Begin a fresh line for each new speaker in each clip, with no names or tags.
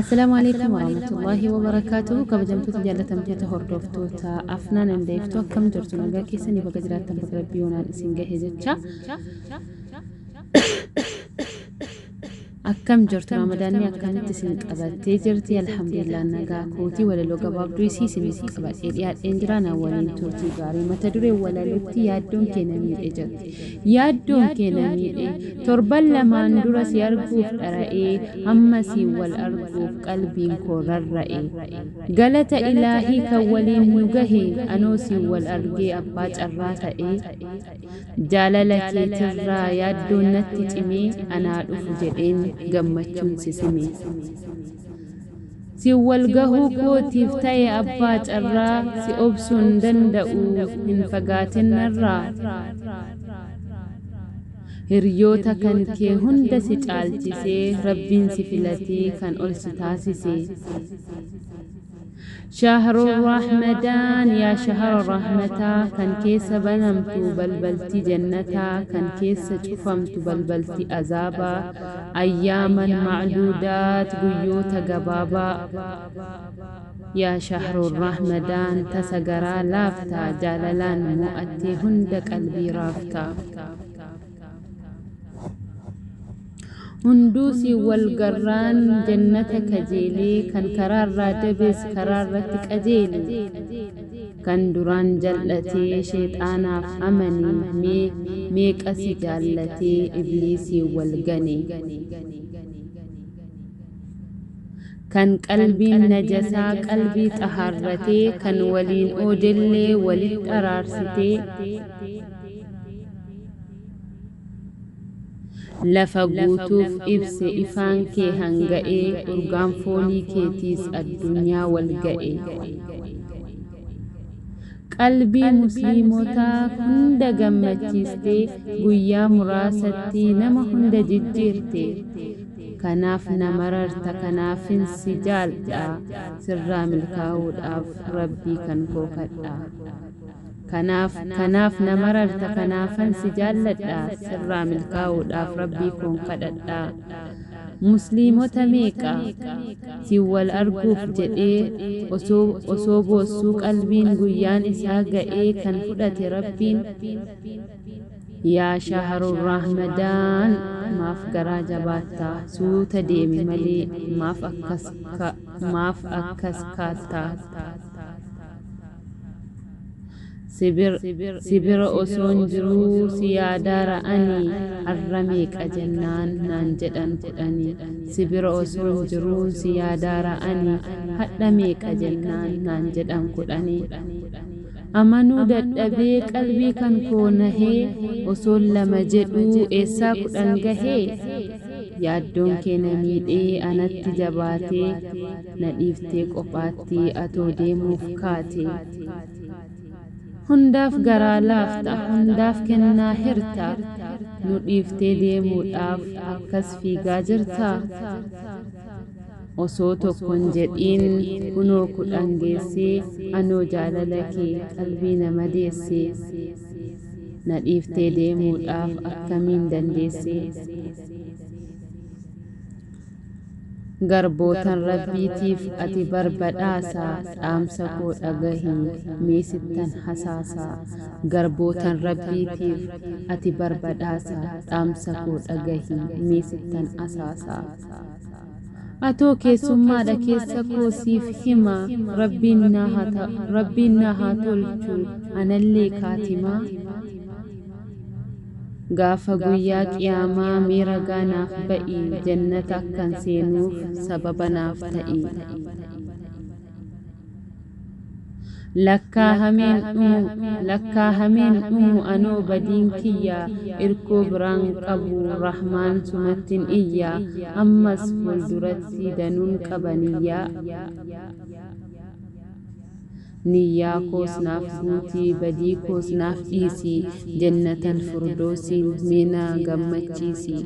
Assalaamu alaikum warahmatullaahi wabarakaatuhu. Kabajamtoota, jaallatamtoota hordoftoota Afnaan Andeeftuu, akkam jirtu? Nagaa keessanii? Baga jiraattan, baga Rabbii yoonaan isin gahe jecha. Akkam jirtu? Ramadaanni akkamitti isin qabattee jirti? Alhamdulillah, nagaa kootii. Walaloo gabaabduu isii isiniif qabadhee dhiyaadheen jira, na waliin turtii gaarii. Mata dureen walalootti "Yaaddoon kee na miidhe" jirti. Yaaddoon kee na miidhe. Torban lamaan dura si arguuf dhara'ee, hamma siin wal arguuf qalbiin koo rarra'e. Galata Ilaahii kan waliin nu gahe, anoo siin wal argee abbaa carraa ta'e. Jaalala keetirraa yaaddoon natti cimee, anaa dhufu jedheen gammachuun si sime. Si wal gahuu kootiif ta'e abbaa carraa, si obsuun danda'u, hin fagaatin narraa. Hiriyoota kan kee hunda si caalchisee, Rabbiin si filatee kan ol si taasise. Shahru Rahmadaan, yaa shahara rahmataa, kan keessa banamtu balbalti jannataa, kan keessa cufamtu balbalti azaabaa, ayyaaman macduudaat, guyyoota gabaabaa. Yaa shahru Rahmadaan, tasa garaa laaftaa, jaalalaan mo'attee hunda qalbii raaftaa. Hunduu si wal garraan jannata kajeelee, kan karaarraa dabes karaarratti qajeele. Kan duraan jal'atee sheexaanaaf amane, meeqa si jaallatee ibliisii wal gane. Kan qalbiin najasaa qalbii xahaarratee, kan waliin oodellee walitti araarsitee. Lafa guutuuf ibse ifaan kee hanga'ee, urgaan foolii keetiis addunyaa wal ga'e. Qalbii musliimotaa hunda gammachiistee, guyyaa muraasatti nama hunda jijjiirte. Kanaaf na mararta, kanaafin si jaaldha, sirraa milkaa'uudhaaf Rabbii kan koo kadha. Kanaaf na mararta, kanaafan si jaalladha, sirraa milkaa'uudhaaf Rabbii koon kadhadha. Musliimota meeqa si wal arguuf jedhee osoo boossuu qalbiin, guyyaan isaa ga'ee kan fudhate Rabbiin. Yaa shahru Rahmadaan, maaf garaa jabaatta? Suuta deemi malee maaf akkas kaatta? Si bira osoon jiruu si yaadaara ani, har'a meeqa jennaan naan jedhan 10. Si bira osoon jiruu si yaadaara ani, hadha meeqa jennaan naan jedhan 10. Amanuu dadhabee qalbii kan koo nahee, osoon lama jedhuu eessaa 10 gahee? Yaaddoon kee na miidhee anatti jabaatee, na dhiiftee qophaatti atoo deemuuf kaate. Hundaaf garaa laafta, hundaaf kennaa hirta, nu dhiiftee deemuudhaaf akkas fiigaa jirta? Osoo tokkon jedhiin kunoo 10 geessee, anoo jaalala kee qalbii na madeesse. Na dhiiftee deemuudhaaf akkamiin dandeesse? Garbootan Rabbiitiif ati bar badhaasa, dhaamsa koo dhagahi mee sittan hasaasa. Garbootan Rabbiitiif ati bar badhaasa, dhaamsa koo dhagahi mee sittan asaasa. Atoo keessummaadha, keessa koo siif hima, Rabbiin na haa tolchu anallee kaatimaa. Gaafa guyyaa qiyaamaa mee ragaa naaf ba'i, jannata akkan seenuuf sababa naaf ta'i. Lakkaahameen dhumu anoo badiin kiyya, irkoo biraan qabu Rahmaan sumattin iyya, ammas fuulduratti danuun qaba niyyaa. Niyyaa koos naaf guutii, badii koos naaf dhiisi, jannatal furdoosiin mee na gammachiisi.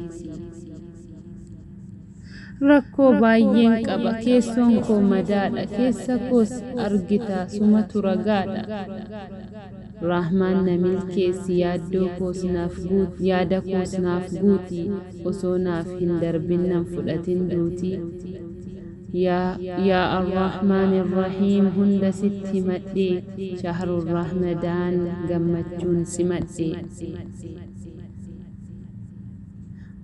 Rakkoo baay'een qaba, keessoon koo madaadha, keessa koos argita, sumatu ragaadha. Rahmaan na milkeessi, yaada koos naaf guuti, osoo naaf hin darbin nan fudhatin duuti. Yaa Arrahmaan Irrahiim hunda sitti himadhe, shahruun Ramadaan gammachuun simadhe.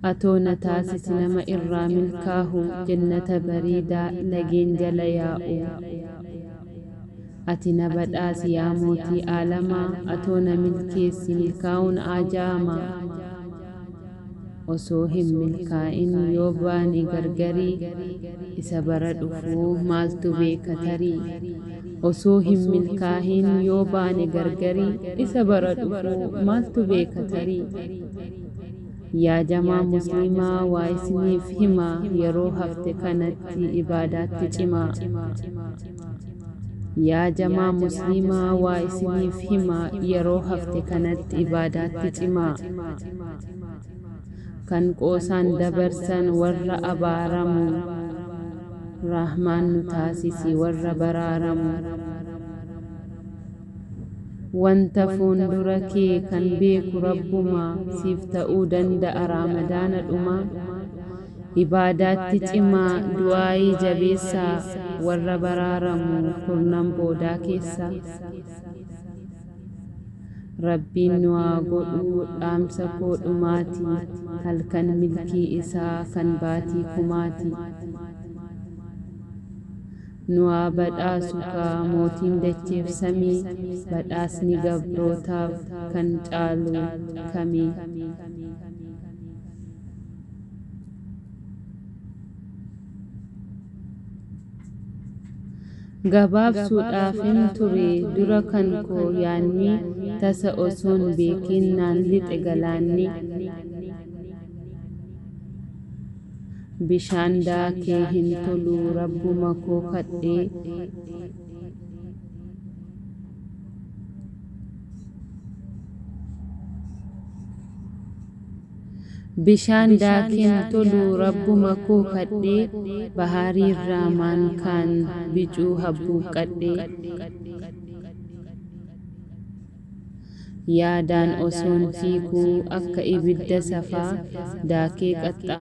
Atoo na taasisi nama irraa milkaahu, jannata bareedaa lageen jala yaa'u. Ati na badhaasi yaa mootii aalamaa, atoo na milkeessi milkaa'uun ajaa'ama. Osoo hin milkaa'in yoo baane gargarii, isa bara dhufuu maaltu beeka tarii. Osoo hin milkaa'in yoo baane gargarii, isa bara dhufuu maaltu beeka tarii. Yaa jamaa musliimaa waa isiniif himaa, yeroo hafte kanatti ibaadaatti cimaa. Yaa jamaa musliimaa waa isiniif himaa, yeroo hafte kanatti ibaadaatti cimaa. Kan qoosaan dabarsan warra abaaramu, Rahmaan nu taasisi warra baraaramu. Wanta fuuldura kee kan beeku Rabbumaa, siif ta'uu danda'a Ramadaana dhumaa. Ibaadaatti cimaa du'aayii jabeessaa, warra baraaramu kurnan boodaa keessa. Rabbiin nu haa godhuu dhaamsa koo dhumaati, halkan milkii isaa kan baatii kumaati. Nu haa badhaasu kaa mootiin dacheef samii, badhaasni gabrootaaf kan caalu kamii. Gabaabsuudhaafin ture dura kan koo yaadni, tasa osoon beekin naan lixe galaanni. Bishaan daakee hin tolu rabbuma koo kadhee. Bishaan daakeen tolu rabbuma koo kadhee, bahariirraa maankaan bicuu habbuuqqadhee. Yaadaan osoon fiiguu akka ibidda safaa, daakee qaxxaamuree.